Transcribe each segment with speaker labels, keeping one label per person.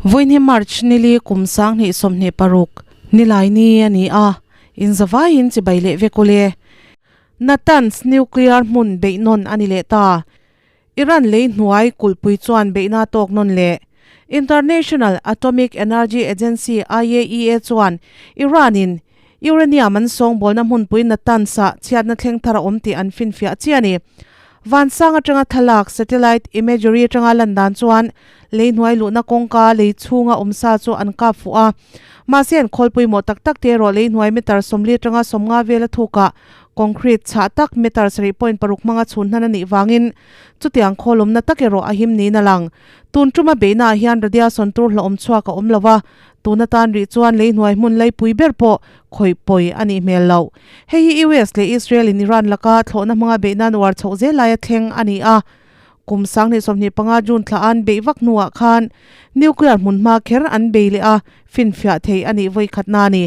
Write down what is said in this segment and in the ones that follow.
Speaker 1: Vawiin hi March nili kum 2026 Nilaini a ni a, inzavaiin chibai leh vek ule. Natanz nuclear hmun beihnawn a ni leh ta. Iran lei hnuai kulhpui chuan beihna tawk nawn leh. International Atomic Energy Agency, IAEA, chuan Iran-in uranium an sawngbawlna hmunpui Natanz-ah chhiatna thleng thar a awm tih an finfiah chiah a ni. Vansang atanga thlalak, satellite imagery, atanga lan dan chuan lei hnuai luhna kawngka lei chhunga awmsa chu an kap fuh a. Mahse an khawl pawimawh tak tak te erawh lei hnuai meter 40 atanga 50 vela thukah Concrete chhah tak meter 7.6 hmanga chhun hnan a nih vangin chutiang khawlawmna tak erawh a him niin a lang. Tun tuma beihnaah hian radiation tur hlauhawm chhuak a awm lo a, tun atan rih chuan lei hnuai hmun laipui ber pawh khawih pawi a nih hmel loh. Hei hi US leh Israel in Iran laka thlawhna hmanga beihna nuar chhoh zel laia thleng a ni a. Kum 2025 June thla an beih vak hnuah khan nuclear hmunhma kher an bei leh a, finfiah thei a nih vawikhatna a ni.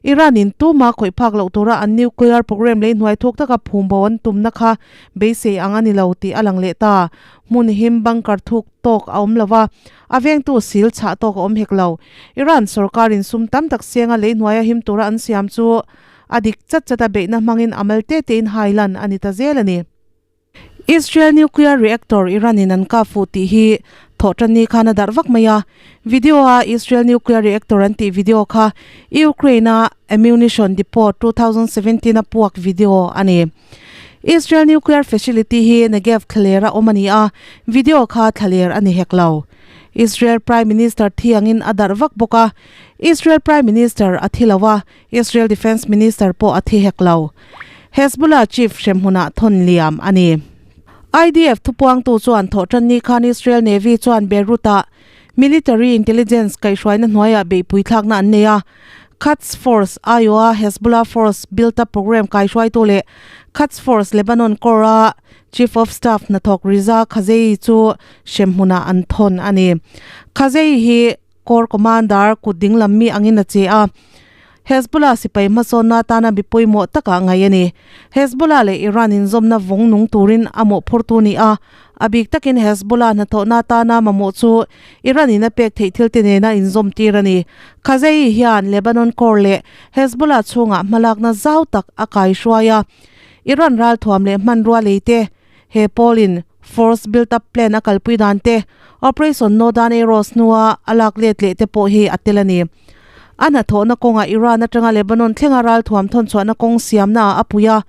Speaker 1: Iran in tuma khawih phak loh tura an nuclear program lei hnuai thuk taka phum bo an tumna kha beisei ang a ni lo tih a lang leh ta. Hmun him bunker thuk tawk a awm lo va, a vengtu sil chhah tawk a awm hek lo. Iran sorkar in sum tam tak senga lei hnuaia him tura an siam chu a dik chat chat a beihna hmangin a mal te tein hailan a ni ta zel a ni. Israel nuclear reactor Iran in an kap fuh tih hi thawhtanni khan a darh vak mai a. Video a Israel nuclear reactor an tih video kha Ukraine a ammunition depot 2017 a puak video a ni. Israel nuclear facility hi Negev thlaler a awm a ni a, video kha thlaler a ni hek lo. Israel Prime Minister thi angin a darh vak bawk a, Israel Prime Minister a thi lo a, Israel Defence Minister pawh a thi hek lo. Hezbollah chief hremhmunah thawn liam a ni. IDF thupuangtu chuan thawhtanni khan Israel Navy chuan Beirut-ah military intelligence kaihhruaina hnuaiah beihpui thlakna an nei a. Quds Force aiawha Hezbollah Force Built-up Program kaihhruaitu leh Quds Force Lebanon Corps-a Chief of Staff hnathawk Riza Khazei chu hremhmunah an thawn a ni. Khazei hi Corps Commander kut dinglam mi angin a che a, Hezbollah sipai hmasawnna atana mi pawimawh takah ngaih a ni. Hezbollah leh Iran inzawmna vawng nung turin a mawhphurtu ni a, a bik takin Hezbollah hnathawhna atana mamawh chu Iran in a pek theih thil te nena inzawm tir a ni. Khazei hian Lebanon Corps leh Hezbollah chhungah hmalakna zau tak a kaihruai a, Iran ralthuam leh hmanrua lei te, He pawlin Force Built Up Plan a kalpui dan te, Operation Northern Arrows hnua a lak let leh te pawh hi a tel a ni. A hnathawhna kawngah Iran atanga Lebanon thlenga ralthuam thawnchhuahna kawng siamna ah a pui a,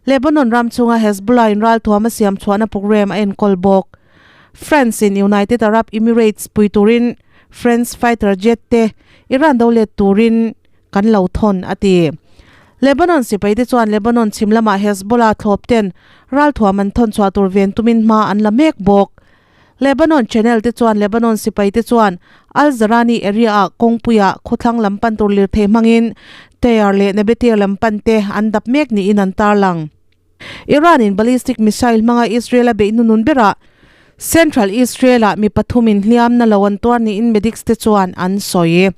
Speaker 1: Lebanon ram chhunga Hezbollah in ralthuam a siam chhuahna program a enkawl bawk. France in United Arab Emirates pui turin French fighter jet te Iran do let turin kan lo thawn, a ti. Lebanon sipaite chuan Lebanon chhim lamah Hezbollah thlawp ten ralthuam an thawn chhuah tur ven tumin hma an la mek bawk. Lebanon channel te chuan Lebanon sipaite chuan Al-Zarani area-ah kawngpuiah khawthlang lam pan tur lirthei hmangin Tyre leh Nabetir lam pan te an dap mek niin an tarlang. Iran-in ballistic missile hmanga Israel a beih hnunun berah Central Israel-ah mi pathumin hliamna lo an tuar niin medics te chuan an sawi.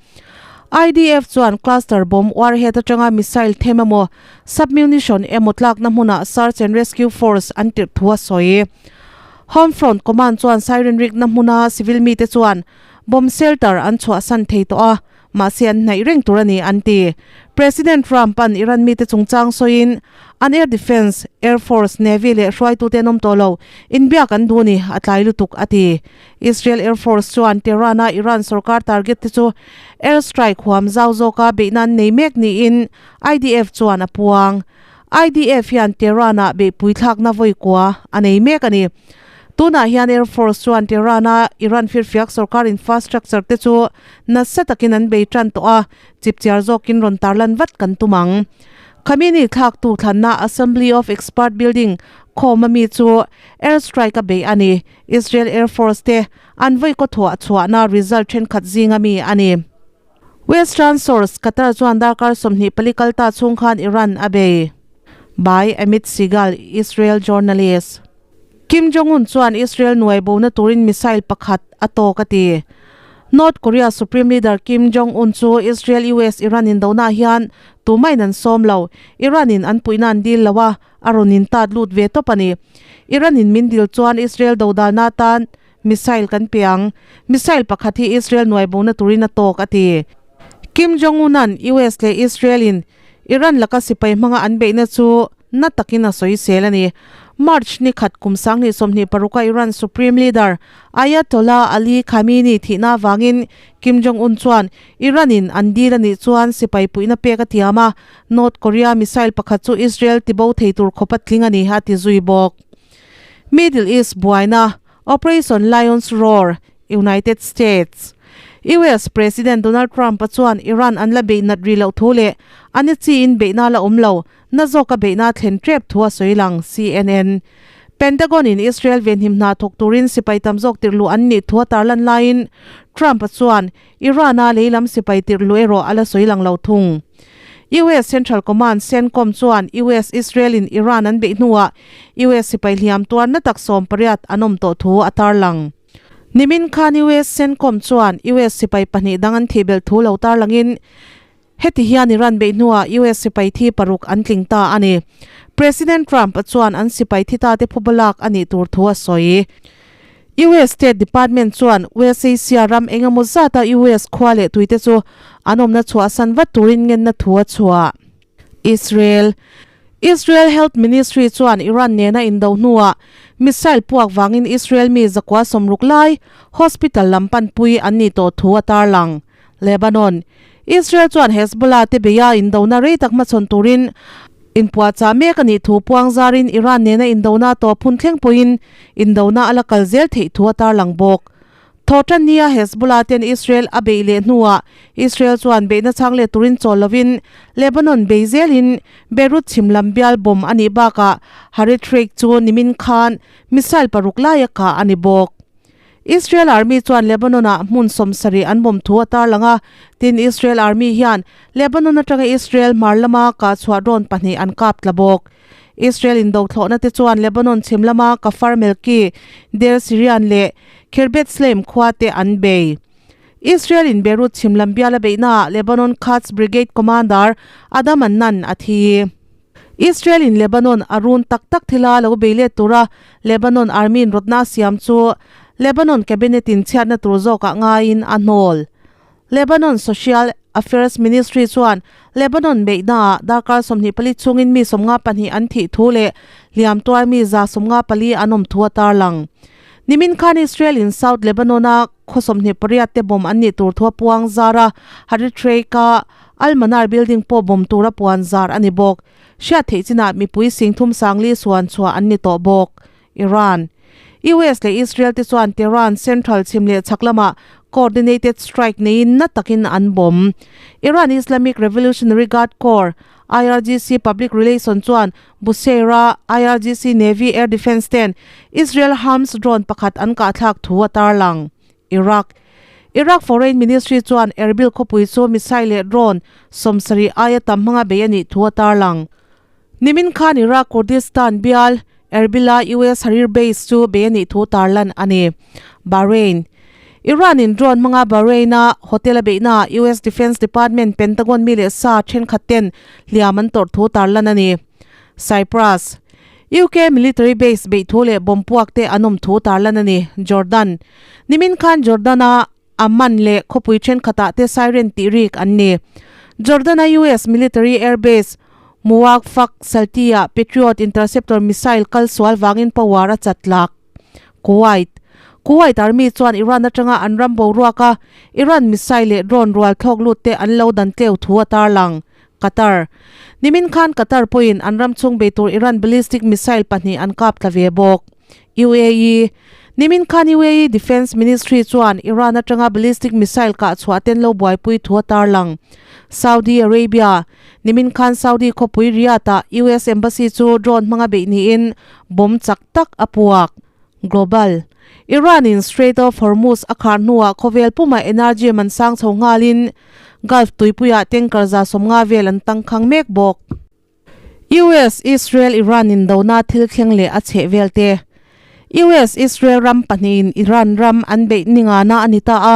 Speaker 1: IDF chuan cluster bomb warhead atanga missile them emaw submunition emaw tlakna hmunah search and rescue force an tirh thu a sawi. Home Front Command chuan siren rikna hmuna civil mite chuan bomb shelter an chhuahsan thei tawh a, Mahse an hnaih reng tur a ni, an ti. President Trump-a'n Iran mite chungchang sawiin, An air defence, air force, navy leh hruaitute an awm tawh lo. Inbiak an duh a ni, a tlai lutuk, a ti. Israel Air Force chuan Tehran-a Iran sorkar target te chu air strike huam zau zawka beihna an nei mek niin IDF chuan a puang. IDF hian Tehran-ah beihpui thlakna vawi kua a nei mek a ni. Tunah hian Air Force chuan Tehran-a Iran firfiak sorkar infrastructure te chu nasa takin an bei tan tawh a, chipchiar zawkin rawn tarlan vat kan tum ang. Khamenei thlaktu thlanna Assembly of Expert building khawm ami chu air strike a bei a ni. Israel Air Force te an vawi kaw thuah chhuahna result thenkhat zinga mi a ni. Western source, Qatar chuan darkar 24 kal ta chhung khan Iran a bei. By Amit Segal, Israel journalist. Kim Jong-un chuan Israel nuai bona turin missile pakhat a tawk a ti. North Korea Supreme Leader Kim Jong-un chu Israel-US-Iran indonah hian tumahin an sawm lo. Iran-in an puihna an dil lo a, a rawn intat lut ve tawp a ni. Iran-in min dil chuan Israel dodalna atan. missile kan pe ang. Missile pakhat hi Israel nuai bona turin a tawk, a ti. Kim Jong-un-a'n US leh Israel-in Iran laka sipai hmanga an beihna chu na takin a sawisel a ni. March ni khat kum 2026 a Iran Supreme Leader Ayatollah Ali Khamenei thihna avangin Kim Jong-un chuan Iran-in an dil a nih chuan sipai puihna pek a tiam a, North Korea missile pakhat chu Israel tibo thei tur khawp a tling a ni a ti zui bawk. Middle East buaina, Operation Lion's Roar, United States. US President Donald Trump-a chuan Iran an la beih nat rih loh thu leh a ni chiin beihna la awm lo, na zawka beihna thlen tep thu a sawi lang, CNN. Pentagon-in Israel venhim hna thawk turin sipai tam zawk tirh luh an nih thu a tarlan laiin Trump-a chuan Iran-a leilam sipai tirh luh erawh a la sawi lang lo thung. US Central Command, CENTCOM, chuan US Israel-in Iran an beih hnuah US sipai hliam tuar na tak 18 an awm tawh thu a tarlang. Nimin khan US CENTCOM chuan US sipai pahnih dang an thih belh thu lo tarlangin heti hian Iran beih hnuah US sipai thi paruk an tling ta a ni. President Trump-a chuan an sipai thi ta te phuba lak a nih tur thu a sawi. US State Department chuan West Asia ram eng emaw zata US khua leh tuite chu an awmna chhuahsan vat turin ngenna thu a chhuah. Israel Israel Health Ministry chuan Iran nena indo hnuah missile puak vangin Israel mi zakua sawmruk lai hospital lam panpui an nih tawh thu a tarlang. Lebanon Israel chuan Hezbollah te beia indona rei tak hmachhawn turin inpuahchah mek a nih thu puang zarin Iran nena indona tawp hun thleng pawhin indona a la kal zel theih thu a tarlang bawk. Thawhtan nia Hezbollah ten Israel a beih leh hnuah Israel chuan beihna chhang leh turin chawl lovin Lebanon bei zelin Beirut chhim lam bial bomb a nih bakah Haritreik chu nimin khan missile paruk laia kah a ni bawk. Israel Army chuan Lebanon-ah hmun 70 an bomb thu a tarlang a, tin Israel Army hian Lebanon atanga Israel hmar lama kah chhuah drone pahnih an kap tla bawk. Israel indothlawhna te chuan Lebanon chhim lama Kafar Melki, Deir Sirian leh Khirbet Sleim khua te an bei. Israel in Beirut chhim lam biala beihnaah Lebanon Quds Brigade Commander Adam Annan a thi. Israel in Lebanon a run tak tak thila lo bei let tura Lebanon Army in rawtna a siam chu Lebanon Cabinet in chhiatna tur zawkah ngaiin a hnawl. Lebanon Social Affairs Ministry chuan Lebanon beihnaah darkar 24 chhungin mi 52 an thih thu leh hliam tuar mi 154 an awm thu a tarlang. Nimin khan Israel in South Lebanon-a khaw 28 te bomb an nih tur thu a puang zar a, Haritreik-a Al Manar building pawh bomb tura puan zar a ni bawk. Hriat theih chinah mipui singthum sangli suan chhuah an ni tawh bawk. Iran. US leh Israel te chuan Tehran central chhim leh chhak lamah coordinated strike neiin na takin an bomb. Iran Islamic Revolutionary Guard Corps, IRGC, public relation chuan Bushehr-a IRGC Navy air defence ten Israel Hams drone pakhat an kahthlak thu a tarlang. Iraq. Iraq Foreign Ministry chuan Erbil khawpui chu missile leh drone 70 aia tam hmanga bei a nih thu a tarlang. Nimin khan Iraq Kurdistan bial Erbil-a US Harir Base chu bei a nih thu tarlan a ni. Bahrain. Iran-in drone hmanga Bahrain-a hotel a beihnaah US Defence Department Pentagon mi leh sa thenkhat ten hliam an tawrh thu tarlan a ni. Cyprus. UK military base beih thu leh bomb puak te an awm thu tarlan a ni. Jordan. Nimin khan Jordan-a Amman leh khawpui thenkhatah te siren tih rik an ni. Jordan-a US military air base Muwaffaq Salti-ah Patriot interceptor missile kal sual vangin power a chat lak. Kuwait. Kuwait Army chuan Iran atanga an ram boruaka Iran missile leh drone rual thlawk lut te an lo dan tleu thu a tarlang. Qatar. Nimin khan Qatar pawhin an ram chhung bei tur Iran ballistic missile pahnih an kap tla ve bawk. UAE. Nimin khan UAE Defence Ministry chuan Iran atanga ballistic missile kah chhuah ten lo buaipui thu a tarlang. Saudi Arabia. Nimin khan Saudi khawpui Riyadh-ah US Embassy chu drone hmanga beih niin bomb chak tak a puak. Global. Iran-in Strait of Hormuz a khar hnuah khawvel pumah energy man sang chho nghalin Gulf tuipuiah tanker 150 vel an tangkhang mek bawk. US, Israel, Iran indona thil thleng leh a chheh vel te. US, Israel ram pahnihin Iran ram an beih ningana a ni ta a,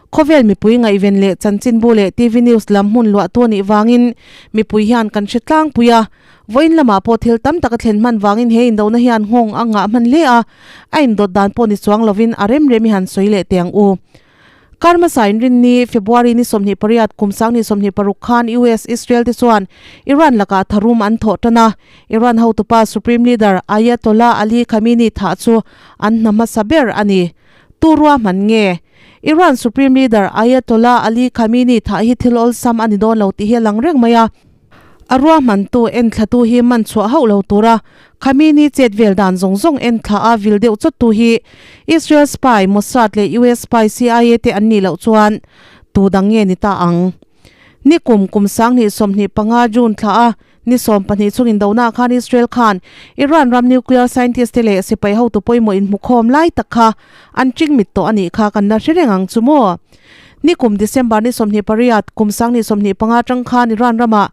Speaker 1: khawvel mipui ngaihven leh chanchinbu leh TV news lam hmun luahtu a nih vangin mipui hian kan hre tlangpui a. Vawiin lamah pawh thil tam tak a thlen hman vangin he indona hian nghawng a ngah hman hle a, a indawt dan pawh ni chuang lovin a rem rem i han sawi leh teh ang u. Kar hmasa inrinni, February ni 28 kum 2026 khan US Israel te chuan Iran lakah tharum an thawh tan a, Iran hotupa Supreme Leader Ayatollah Ali Khamenei thah chu an hna hmasa ber a ni. Tu ruahman nge? Iran Supreme Leader Ayatollah Ali Khamenei thah hi thil awlsam a ni dawn lo tih hi a lang reng mai a. A ruahmantu enthlatu hi man chhuah hauh lo tura Khamenei chet vel dan zawng zawng enthla a vil deuh chawttu hi Israel spy Mossad leh US spy CIA te an nih loh chuan tu dang nge ni ta ang? Nikum kum 2025 June thla a ni 12 chungin dohna khan Israel khan Iran ram nuclear scientist te leh sipai hotu pawimawh inhmukhawm lai tak kha an chingmit tawh a nih kha kan la hre reng ang chu maw? Nikum December ni 28 kum 2025 atang khan Iran ramah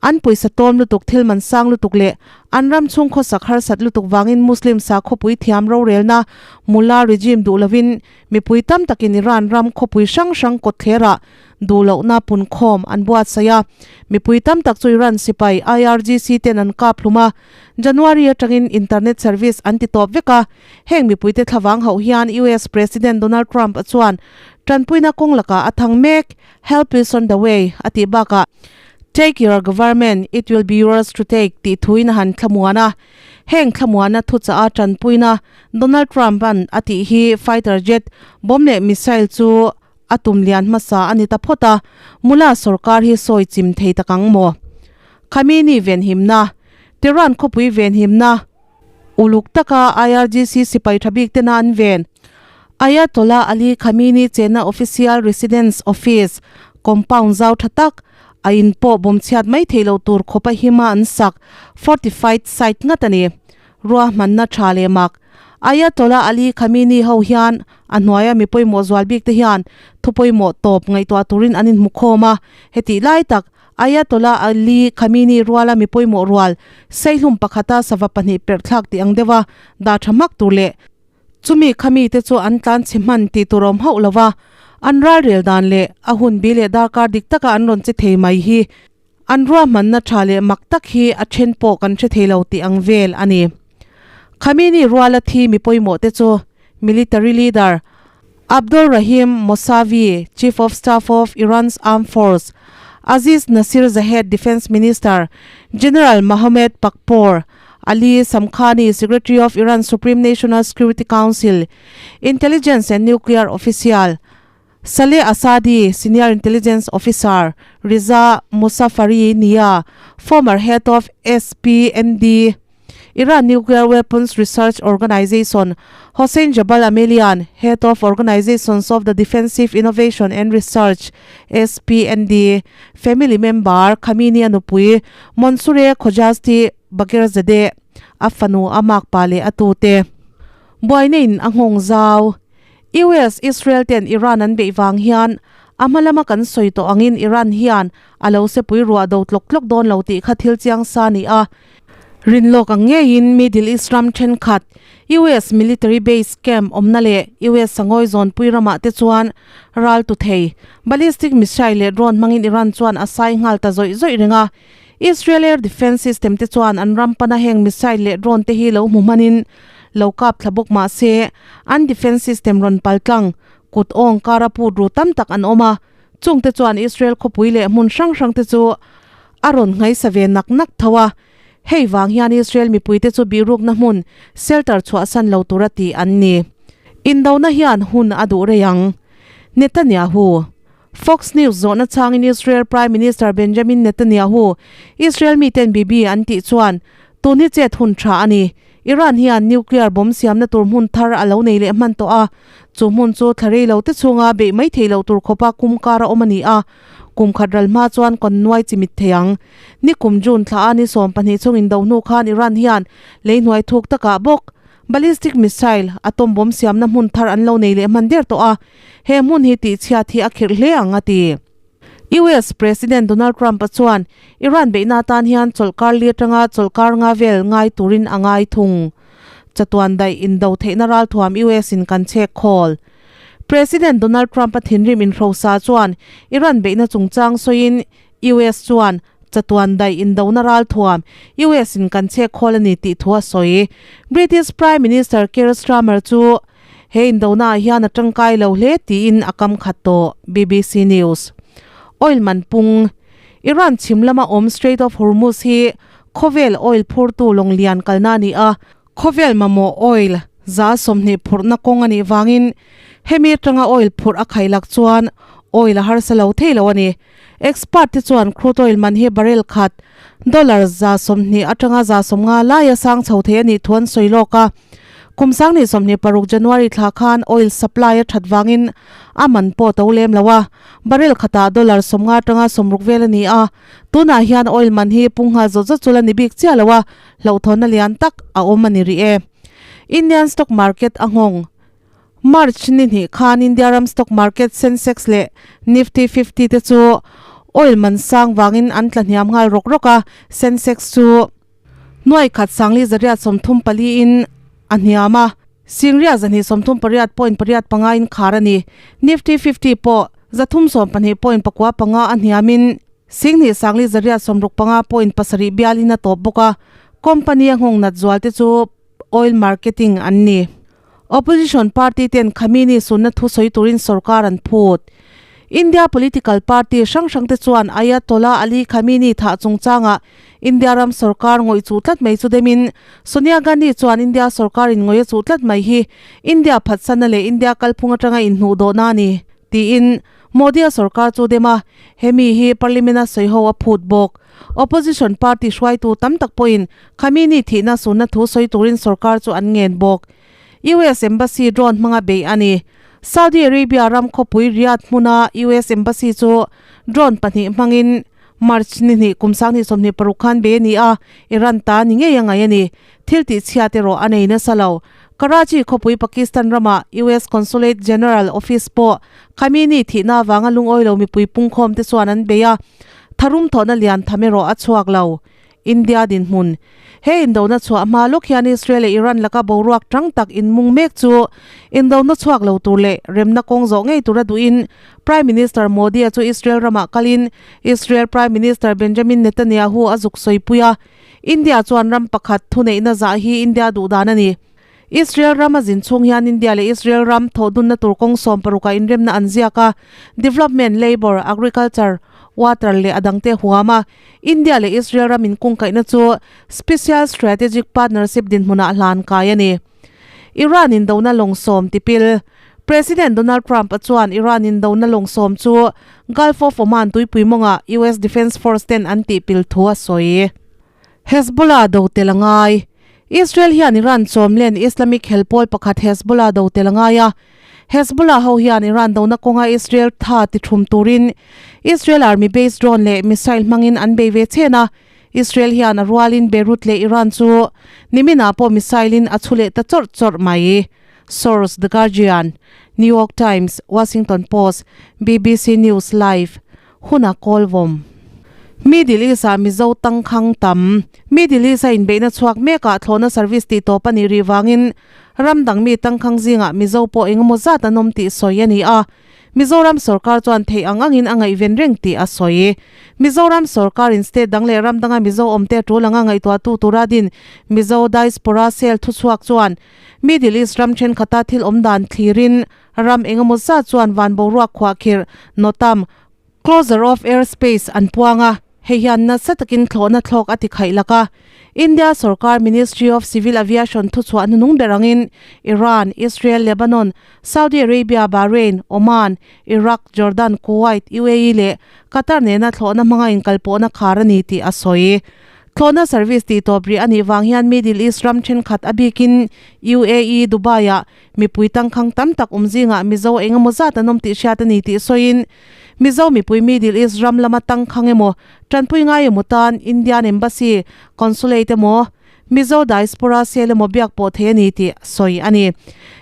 Speaker 1: an pawisa tawm lutuk thil man sang lutuk leh an ram chhung khawsak harsat lutuk vangin Muslim sakhawpui thiam rorelna Mullah regime duh lovin mipui tam takin Iran ram khawpui hrang hrang kawtthlerah duh lohna punkhawm an buatsaih a. Mipui tam tak chu Iran sipai IRGC ten an kap hlum a, January atangin internet service an ti tawp vek a. Heng mipuite thlavang hauh hian US President Donald Trump a chuan tanpuina kawng lakah a thang mek, Help is on the way, a tih bakah Take your government, it will be yours to take tih thuin a han thlamuan a. Heng thlamuanna thuchah a tanpuina Donald Trump-a'n a tih hi fighter jet, bomb leh missile chu a tum lian hmasa a ni ta phawt a, Mullah sorkar hi sawi chim thei tak ang maw? Khamenei venhimna, Tehran khawpui venhimna, Uluk taka IRGC sipai tha bik tena an ven. Ayatollah Ali Khamenei chenna official residence office compound zau tha tak a in pawh bawm chhiat mai thei lo tur khawpa hima an sak fortified site ngat a ni. Ruahmanna tha leh mak. Ayatollah Ali Khamenei ho hian a hnuaia mi pawimawh zual bik te hian thu pawimawh tawp ngaihtuah turin an inhmukhawm a, hetih lai tak Ayatollah Ali Khamenei ruala mi pawimawh rual seihlum pakhata sava pahnih perh thlak tih ang deuha dah tha hmak tur leh chumi khami te chu an tlan chhe hman tih tur awm hauh lova an ralrel dan leh a hun bi leh darkar dik taka an rawn che thei mai hi an ruahmanna tha leh mak tak hi a then pawh kan hre thei lo tih ang vel a ni. Khamenei ruala thi mi pawimawh te chu military leader Abdolrahim Mousavi, Chief of Staff of Iran's Armed Force, Aziz Nasir Zahed, Defence Minister, General Mohammad Pakpour, Ali Shamkhani, Secretary of Iran's Supreme National Security Council, Intelligence and Nuclear Official, Saleh Asadi, Senior Intelligence Officer, Reza Mozaffari Nia, Former Head of SPND. Iran Nuclear Weapons Research Organization, Hossein Jabal Amelian, Head of Organizations of the Defensive Innovation and Research, SPND, Family member Khamenei a nupui Mansoureh Khojasti Bagherzadeh a fanu a makpa leh a tute buaina in a nghawng zau. US, Israel ten Iran an beih vang hian a hma lama kan sawi tawh angin Iran hian a lo sepui ruah do tlawk tlawk dawn lo tih kha thil chiang sa a ni a. Rinlawk ang ngeiin Middle East ram thenkhat US military base camp awmna leh US sangawi zawnpui ramah te chuan ral tu thei ballistic missile leh drone hmangin Iran chuan a sai nghal ta zawih zawih reng a. Israel air defence system te chuan an ram pana heng missile leh drone te hi lo hmu hmanin lo kap thla bawk mah se an defence system rawn pal tlang kut awng kara put ru tam tak an awm a, chungte chuan Israel khawpui leh hmun hrang hrang te chu A rawn nghaisa ve nak nak tho a, hei vang hian Israel mipuite chu bihrukna hmun shelter chhuahsan lo tura tih an ni. Indona hian hun a duh rei ang. Netanyahu. Fox News zawhna changin Israel Prime Minister Benjamin Netanyahu, Israel miten Bibi an tih chuan, Tun hi chet hun tha a ni. Iran hian nuclear bomb siamna tur hmun thar a lo nei leh hman tawh a, chu hmun chu thla rei lo te chhunga beih mai thei lo tur khawpa kum kar a awm a ni a, Kum khat ral hma chuan kawn nuai chi mit thei ang. Ni kum June thla a ni 12 chhung indo hnu khan Iran hian lei hnuai thuk takah bawk ballistic missile, atom bomb siamna hmun thar an lo nei leh hman der tawh a, he hmun hi tihchhiat hi a khirh hle ang a ti. US President Donald Trump-a chuan Iran beihna atan hian chawlhkar li atanga chawlhkar nga vel ngai turin a ngai thung. Chatuan daih indo theihna ralthuam US in kan chhek khawl. President Donald Trump-a thinrim inhrosa chuan Iran beihna chungchang sawiin US chuan Chatuan daih indona ralthuam US in kan chhek khawl a ni tih thu a sawi. British Prime Minister Keir Starmer chu he indona ah hian a tangkai lo hle tiin a kam khat tawh, BBC News. Oil man pung, Iran chhim lama awm Strait of Hormuz hi khawvel oil phurtu lawng lian kalna a ni a, Khawvel mamawh oil 20% phurhna kawng a nih vangin hemi atanga oil phurh a khailak chuan oil a harsa lo thei lo a ni. Expert te chuan crude oil man hi barrel khat dollar 20% atanga 50 laia sang chho thei a nih thu an sawi lawk a. Kum 2026 January thla khan oil supply a that vangin a man pawh to lem lo a, barrel khatah dollar 50 atanga 60 vel a ni a. Tunah hian oil man hi pung nghal zawt zawt chu la ni bik chiah lo a, Hlauhthawnna lian tak a awm a ni rih e. Indian stock market a nghawng. March ni hnih khan India ram stock market Sensex leh Nifty 50 te chu oil man sang vangin an tla hniam nghal rawk rawk a, Sensex chu nuai khat sangli zariat 34 in a hniam a, Singria 238 point pariat panga in khar a ni. Nifty 50 pawh 312 point pakua panga a hniamin Singhnih sangli 865 point pasarih bialin a tawp bawk a, company a nghawng nat zual te chu oil marketing an ni. Opposition party ten Khamenei sunna thu sawi turin sorkar an phut. India political party hrang hrang te chuan Ayatollah Ali Khamenei thah chungchangah India ram sorkar ngawih chuh tlat mai chu demin Sonia Gandhi chuan India sorkar in ngawih a chuh tlat mai hi India phatsanna leh India kalphung atanga inhnuhdawhna a ni tiin Modi-a sorkar chu dem a, hemi hi Parliament-a sawiho a phut bawk. Opposition party hruaitu tam tak pawhin Khamenei thihna sunna thu sawi turin sorkar chu an ngen bawk. US Embassy drone hmanga beih a ni. Saudi Arabia ram khawpui Riyadh hmuna US Embassy chu drone pahnih hmangin March ni hnih kum 2026 khan bei a ni a, Iran ta ni ngei a ngaih a ni. Thil tihchhiat erawh a nei nasa lo. Karachi khawpui Pakistan rama US Consulate General Office pawh Khamenei thihna avanga lungawi lo mipui pungkhawm te chuan an bei a, tharum thawhna lian tham erawh a chhuak lo. India dinhmun. He indona chhuah hma lawk hian Israel leh Iran laka boruak tang tak inmung mek chu indona chhuak lo tur leh remna kawng zawh ngei tura duhin Prime Minister Modi-a chu Israel ramah kalin Israel Prime Minister Benjamin Netanyahu a zuk sawipui a, India chuan ram pakhat thuneihna zah hi India duh dan a ni. Israel ram a zin chhung hian India leh Israel ram thawhdunna tur kawng sawm parukah inremna an ziak a, development, labour, agriculture, water leh a dangte huam a. India leh Israel ram inkungkaihna chu Special Strategic Partnership dinhmunah hlan kai a ni. Iran indona lawng sawm tipil President Donald Trump-a chuan Iran indona lawng sawm chu Gulf of Oman tuipui mawngah US Defence Force ten an tihpil thu a sawi. Hezbollah do tel a ngai Israel hian Iran chawmlen Islamic helpawl pakhat Hezbollah do tel a ngai a. Hezbollah ho hian Iran dona kawnga Israel tha ti thum turin Israel Army base drone leh missile hmangin an bei ve chen a. Israel hian a rualin Beirut leh Iran chu niminah pawh missile in a chhu leh ta chawrh chawrh mai. Source, The Guardian, New York Times, Washington Post, BBC News Live, Huna Kawlvawm. Middle East-ah Mizo tangkhang tam. Middle East-a inbeihna chhuak mekah thlawhna service tih tawp a nih rih vangin ram dang mi tangkhang zingah Mizo pawh engemaw zat an awm tih sawi a ni a. Mizoram sorkar chuan theih ang angin a ngaihven reng tih a sawi. Mizoram sorkarin state dang leh ram danga Mizo awmte a tul anga ngaihtuahtu tura din Mizo Diaspora Cell thuchhuak chuan Middle East ram thenkhat-a thil awm dan thlirin ram engemaw zat chuan van boruak khuahkhirh, NOTAM, Closure of airspace an puang a, hei hian nasa takin thlawhna thlawk a ti khaih lak a. India sorkar Ministry of Civil Aviation thuchhuah hnunung ber angin Iran, Israel, Lebanon, Saudi Arabia, Bahrain, Oman, Iraq, Jordan, Kuwait, UAE leh Qatar nena thlawhna hmanga inkalpawhna khar a ni tih a sawi. Thlawhna service tih tawp rih a nih vang hian Middle East ram thenkhat a bikin UAE, Dubai-ah mipui tangkhang tam tak awm zingah Mizo engemaw zat an awm tih hriat a ni tih sawiin Mizo mipui Middle East ram lama tangkhang emaw, tanpui ngai emaw tan Indian Embassy, Consulate emaw, Mizo Diaspora Cell emaw biak pawh thei a ni tih sawi a ni.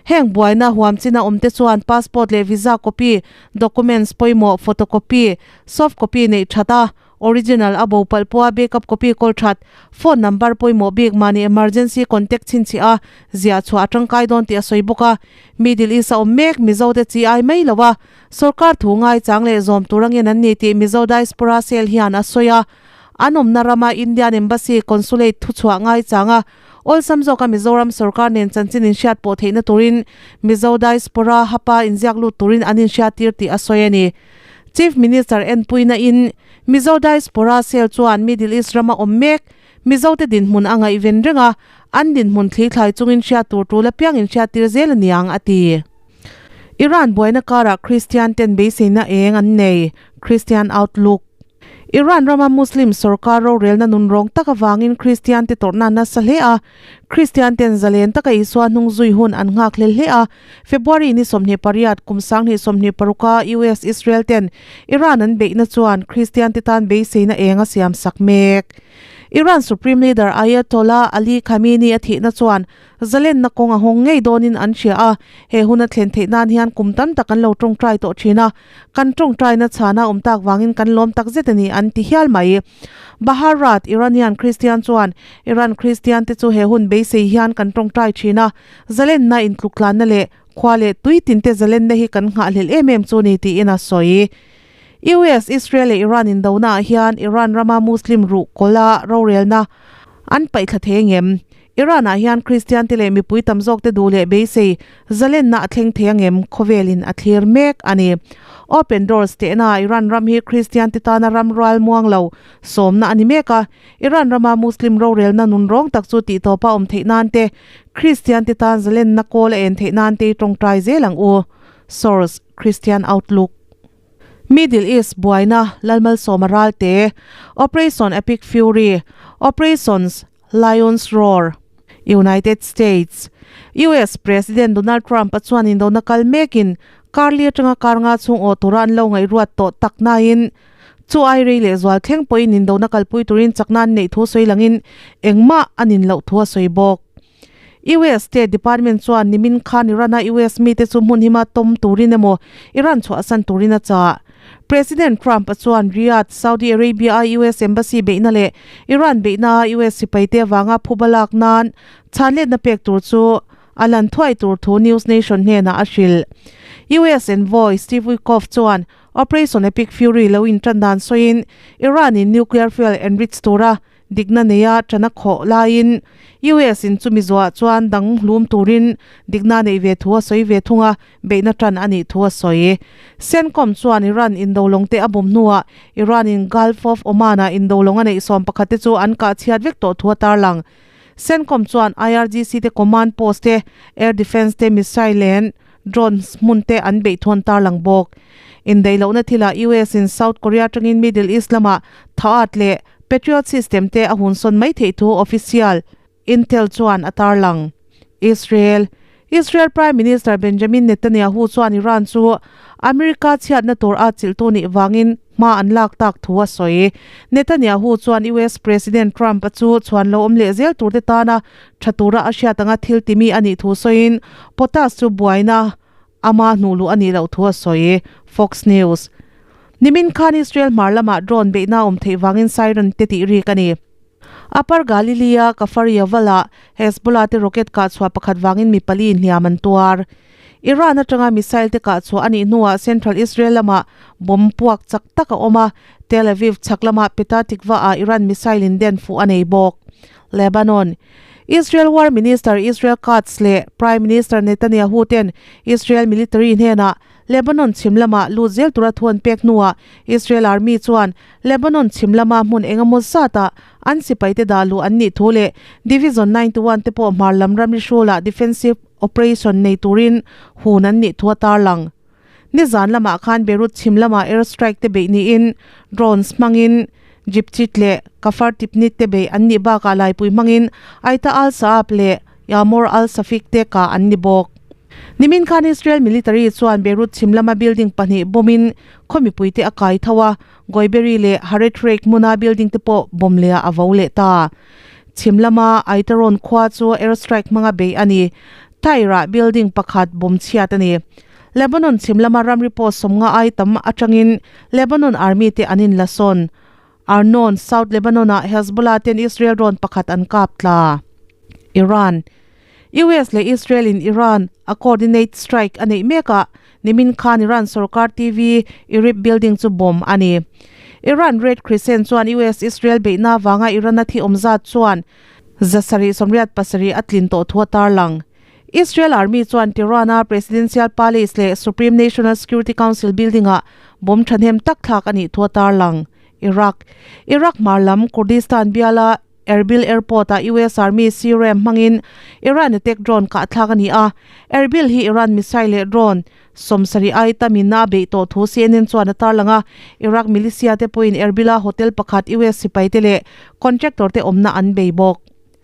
Speaker 1: Heng buaina huam china awmte chuan passport leh visa copy, documents pawimawh, photocopy, soft copy neih that a, Original a bo palh pawha backup copy kawl that, phone number pawimawh bik mahni emergency contact chhinchhiah a, ziah chhuah a tangkai dawn tih a sawi bawk a. Middle East a awm mek, Mizo te chi ai mai lo a, sorkar thu ngaichang leh zawm tur angin an ni tih Mizo Diaspora Cell hian a sawi a. An awmna rama Indian Embassy Consulate thuchhuah ngaichang a, awlsam zawka Mizoram sorkar nen chanchin inhriat pawh theihna turin Mizo Diaspora hapa inziak lut turin an inhriattir tih a sawi a ni. Chief Minister enpuina in Mizo Diaspora Cell chuan Middle East rama awm mek Mizote dinhmun a ngaihven reng a, an dinhmun thli thlai chungin hriat tur tul apiang inhriattir zel a niang, a ti. Iran buaina karah Kristian ten beiseina eng an nei, Christian Outlook. Iran rama Muslim sorkar rorelna nunrawng tak avangin Kristian te tawrhna nasa hle a, Kristian ten zalen taka Isua hnung zui hun an nghak hlel hle a. February ni 28 kum 2026 a US Israel ten Iran an beihna chuan Kristian te tan beiseina eng a siam sak mek. Iran Supreme Leader Ayatollah Ali Khamenei a thihna chuan Zalenna kawng a hawng ngei dawnin an hria a, he huna thlen theih nan hian kum tam tak an lo tawngtai tawh thin a, kan tawngtaina chhana awm tak vangin kan lawm tak zet a ni an ti hial mai. Baharat, Iranian Kristian chuan, Iran Kristian te chu he hun beisei hian kan tawngtai thin a, zalenna intluktlanna leh khua leh tui tinte zalenna hi kan nghahhlelh em em chu ni tiin a sawi. US, Israel leh Iran indonaah hian Iran rama Muslim ruh kawla rorelna an paihthla thei ngem? Iran-ah hian Kristiante leh mipui tam zawkte duh leh beisei zalenna a thleng thei angem khawvelin a thlir mek a ni. Open Doors tehna Iran ram hi Kristiante tana ram rual muang lo sawmna a ni mek a, Iran rama Muslim rorelna nunrawng tak chu tihtawpa awm theih nan te, Kristiante tan zalenna kawl a en theih nan te i tawngtai zel ang u. Source, Christian Outlook. Middle East buaina Lalmalsawma Ralte, Operation Epic Fury, Operations Lion's Roar, United States, US President Donald Trump a chuan indona kal mekin karli atanga kar nga chhung awh tura an lo ngaihruat tawh tak nain chu ai rei leh zual thleng pawhin indona kalpui turin chakna an neih thu sawi langin engmah a nin loh thu a sawi bawk. US State Department chuan nimin khan Iran-a US mite chu hmun hima tawm turin emaw Iran chhuahsan turin a chah. President Trump-a chuan Riyadh, Saudi Arabia-a US Embassy beihna leh Iran beihna-a US sipaite avanga phuba lak nan chhanletna pek tur chu a lan thuai tur thu News Nation hnenah a hrilh. US envoy Steve Witkoff chuan Operation Epic Fury lo intan dan sawiin Iran-in nuclear fuel enrich tura Dikna neia ṭana khawh laiin US in chumi zuah chuan dang hlum turin dikna neih ve thu a sawi ve thung a, beihna ṭan a nih thu a sawi. CENTCOM chuan Iran indolawng te a bum hnuah Iran in Gulf of Oman ah indolawng a neih sawm pakhat te chu an kah chhiat vek tawh thu a tarlang. CENTCOM chuan IRGC te command post te, air defence te, missile and drones hmun te an beih thu an tarlang bawk. Indaihlohna thilah US in South Korea atangin Middle East lamah thaat leh Patriot system te a hunsawn mai theih thu official Intel chuan a tarlang. Israel Israel Prime Minister Benjamin Netanyahu chuan Iran chu America chhiatna tur a chilhtu nih vangin hma an lak tak thu a sawi. Netanyahu chuan US President Trump a chu chhuan lo awm leh zel turte tana tha tura a hriat anga thil timi a nih thu sawiin potash chu buaina Ama hnuh luh a nih loh thu a sawi. Fox News. Nimin khan Israel hmar lamah drone beihna awm theih vangin siren te tih rik a ni. Upper Galilee-a Kfar Yaval-ah Hezbollah te rocket kah chhuah pakhat vangin mi pali inhliam an tuar. Iran atanga missile te kah chhuah a nih hnuah central Israel lamah bomb puak chak tak a awm a, Tel Aviv chhak lamah Petah Tikva-ah Iran missile in den fuh a nei bawk. Lebanon. Israel War Minister Israel Katz leh Prime Minister Netanyahu ten Israel military hnenah Lebanon chhim lama lut zel tura thu an pek hnuah Israel Army chuan Lebanon chhim lama hmun engemaw zatah an sipaite dah luh an nih thu leh Division 91 te pawh hmar lam ramri hrulah defensive operation nei turin hun an nih thu a tarlang. Nizan lamah khan Beirut chhim lamah air strike te beih niin drones hmangin Jibchit leh Kafar Tibnit te beih an nih bakah laipui hmangin Aita al-Saab leh Yamor al-Safik te kah an ni bawk. Nimin khan Israel military chuan Beirut chhim lama building pahnih bomb-in khaw mipuite a kai tho a, Goiberi leh Haretrek hmuna building te pawh bomb lehah a vo leh ta. Chhim lama Aitaron khua chu air strike hmanga beih a ni. Tyre-ah building pakhat bomb chhiat a ni. Lebanon chhim lama ramri pawh sawmnga ai tam atangin Lebanon Army te an inla sawn. Arnon, South Lebanon-ah Hezbollah ten Israel drone pakhat an kap tla. Iran. US leh Israel in Iran a coordinate strike a neih mek ah nimin khan Iran sorkar TV IRIB building chu bomb a ni. Iran Red Crescent chuan US-Israel beihna avanga Iran-a thi awm zat chuan 787 a tlin tawh thu a tarlang. Israel Army chuan Tehran-a Presidential Palace leh Supreme National Security Council building-ah bomb thahnem tak thlak a nih thu a tarlang. Iraq, Iraq hmar lam Kurdistan biala Erbil Airport-ah US Army C-Ram hmangin Iran attack drone kah thlak a ni a, Erbil hi Iran missile leh drone 70 ai tamin a beih tawh thu CNN chuan a tarlang a, Iraq militia te pawhin Erbil-a hotel pakhat US sipaite leh contractor te awmna an bei bawk.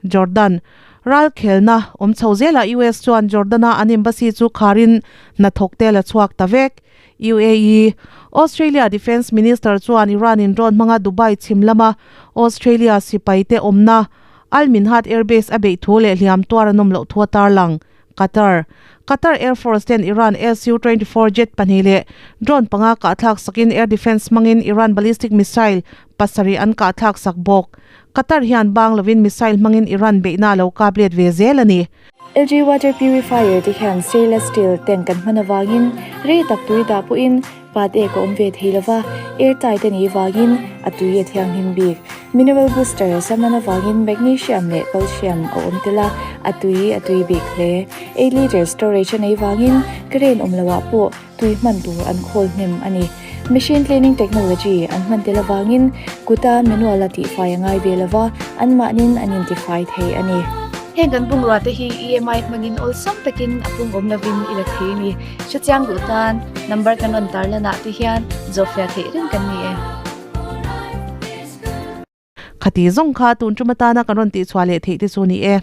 Speaker 1: Jordan, Ral khelna awm chho zelah US chuan Jordan-a an embassy chu kharin hnathawk te la chhuak ta vek. UAE, Australia Defence Minister chuan Iran-in drone hmanga Dubai chhim lama Australia sipaite awmna Al Minhad Air Base a beih thu leh hliam tuar an awm loh thu a tarlang. Qatar, Qatar Air Force ten Iran Su-24 jet pahnih leh drone panga kahthlak sakin air defence hmangin Iran ballistic missile pasarih an kahthlak sak bawk. Qatar hian bang lovin missile hmangin Iran beihna a lo kap let ve zel a ni.
Speaker 2: LG water purifier te hian stainless steel tank kan hman avangin rei tak tui dah pawhin pat ek a awm ve thei lova, air tight a nih vangin a tui a thianghlim bik. Mineral booster a hman avangin magnesium leh calcium a awm tel a, a tui a tui bik hle. Eight litre storage a neih vangin current awm loah pawh tui hman tur an khawl hnem a ni. Machine cleaning technology an hman tel avangin kuta manual a tihfai a ngai ve lova, anmahnin an intifai thei a ni.
Speaker 3: Heng kan bungrua te hi EMI hmangin awlsam takin a pung awm lovin i la thei a ni. Hrechiang duh tan number kan rawn tarlanah te hian zawhfiah theih reng kan ni e.
Speaker 1: Khati zawng kha tun tum atana kan rawn tihchhuah leh theih te chu ni e.